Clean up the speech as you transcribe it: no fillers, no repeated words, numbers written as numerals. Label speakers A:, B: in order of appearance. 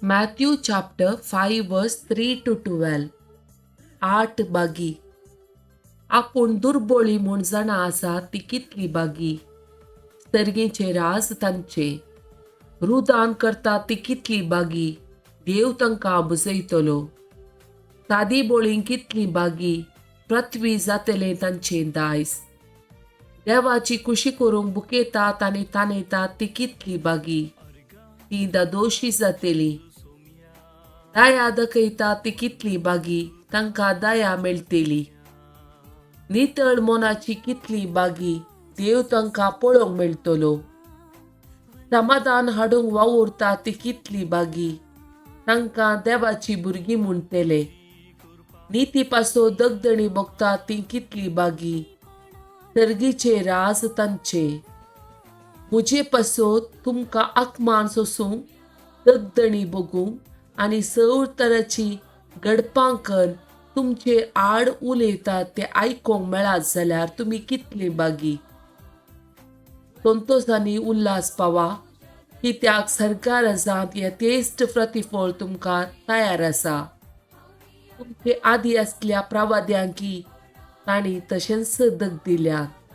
A: Matthew chapter 5 verse 3 to 12. आठ बागी. आपूण दुर्बोळी म्हूण जाणा आसा ती कितली बागी, सर्गीचे राज तांचे. रुदान करता ती कितली बागी, देव तांकां बुजयतलो. सादी बोळी कितली बागी, पृथ्वी जातलें तांचें दायज. देवाची खुशी करूंक बुकेतात आनी तानेतात ती कितली बागी, ती दादोशी जातली. दया दाखयता ती कितली बागी, तांकां दया मेळटली. नितळ मनाची कितली बागी, देव तांकां पळोवंक मेळटलो. समाधान हाडूंक वावुरता ती कितली बागी, तांकां देवाची भुरगीं म्हणटले. निती पासो दगदणी भोगता ती कितली बागी, सर्गीचे राज तांचे. म्हजे पासत तुमकां आकमान सोसूंक, दगदणी भोगूंक आनी सगळ तराची घडपांकन तुमचे आड उलयतात ते आयकोंक मेळत जाल्यार तुमी कितली बागी. संतोश आनी उल्हास पावा, कित्याक सरकार आसात यथेश्ट प्रतिफळ तुमकां तयार आसा. तुमचे आदी आसल्या प्रवाद्यांकी तांणी तशेंच दग दिल्यात.